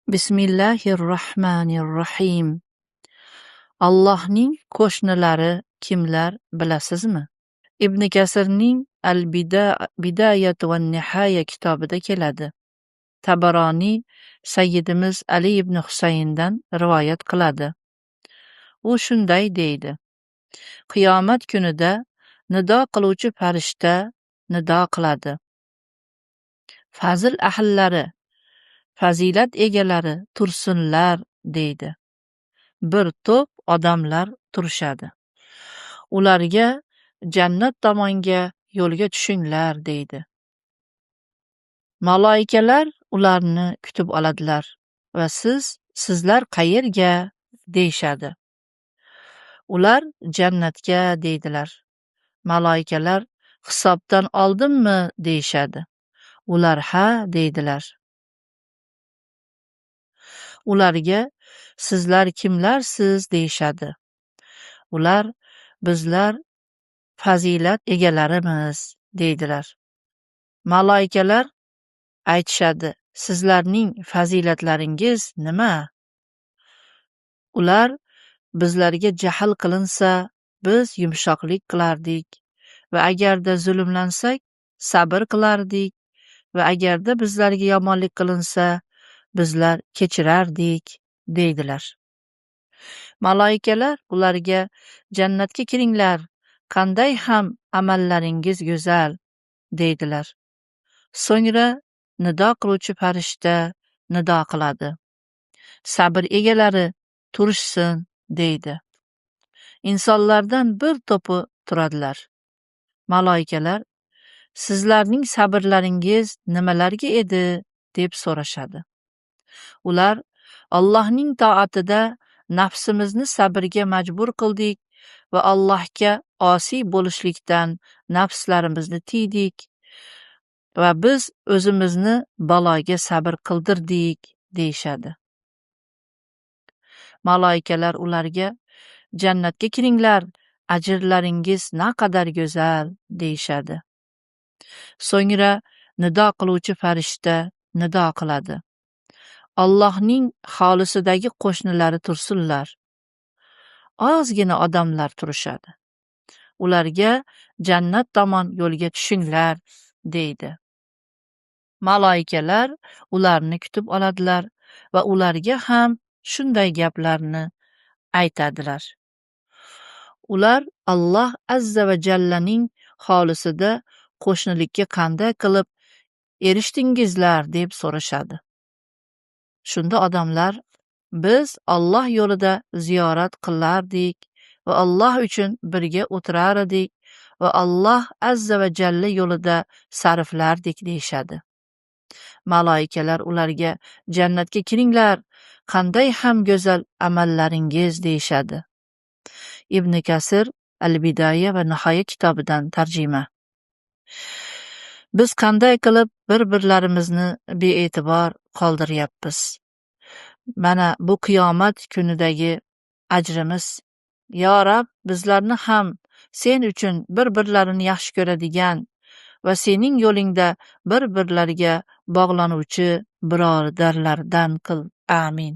Bismillahir-Rahmanir-Rahim. Allohning qo'shnilari kimlar bilasizmi? Ibn Kasirning Al-Bidayatu van-Nihoya kitobida keladi. Tabaroniy Sayyidimiz Ali ibn Husayndan rivoyat qiladi. U shunday deydi: Qiyomat kunida nido qiluvchi farishta nido qiladi. Fazl ahllari, fazilat egalari tursinlar deydi. Bir to'p odamlar turishadi. Ularga jannat tomonga yo'lga tushinglar deydi. Maloikalar ularni kutib oladilar va sizlar qayerga deyishadi. Ular jannatga deydilar. Maloikalar hisobdan oldinmi deyishadi. Ular ha deydilar. Ularga sizlar kimlarsiz deyishadi. Ular bizlar fazilat egalarimiz deydilar. Maloikalar aytishadi: sizlarning fazilatlaringiz nima? Ular bizlarga jahl qilinsa, biz yumshoqlik qilardik va agarda zulmlansak, sabr qilardik va agarda bizlarga yomonlik qilinsa, bizlar kechirardik deydilar. Maloikalar ularga jannatga kiringlar, qanday ham amallaringiz go'zal deydilar. So'ngra nido qiluvchi farishta nido qiladi. Sabr egalari turishsin deydi. Insonlardan bir to'pi turadilar. Maloikalar sizlarning sabrlaringiz nimalarga edi deb so'rashadi. Ular Allohning toatida nafsimizni sabrga majbur qildik va Allohga osiy bo'lishlikdan nafslarimizni tiydik va biz o'zimizni baloga sabr qildirdik deyishadi. Maloikalar ularga jannatga kiringlar, ajrlaringiz naqadar go'zal deyishadi. So'ngra nido qiluvchi farishta nido qiladi. Allohning hovlisidagi qo'shnilari tursinlar. Ozgina odamlar turishadi. Ularga jannat tomon yo'lga tushinglar deydi. Maloikalar ularni kutib oladilar va ularga ham shunday gaplarni aytadilar. Ular Alloh azza va jallaning hovlisida qo'shnilikka qanday qilib erishdingizlar deb so'rashadi. Shunda odamlar biz Alloh yo'lida ziyorat qilardik va Alloh uchun birga o'tirar edik va Alloh azza va jalla yo'lida sarflardik deyishadi. Maloikalar ularga jannatga kiringlar, qanday ham go'zal amallaringiz deyishadi. Ibn Kasir Al-Bidaya va Nihoya kitobidan tarjima. Biz qanday qilib bir-birlarimizni bee'tibor qoldiryapmiz? Mana bu qiyomat kunidagi ajrimiz. Yo Rab, bizlarni ham sen uchun bir-birlarini yaxshi ko'radigan va sening yo'lingda bir-birlariga bog'lanuvchi birodarlardan qil. Amin.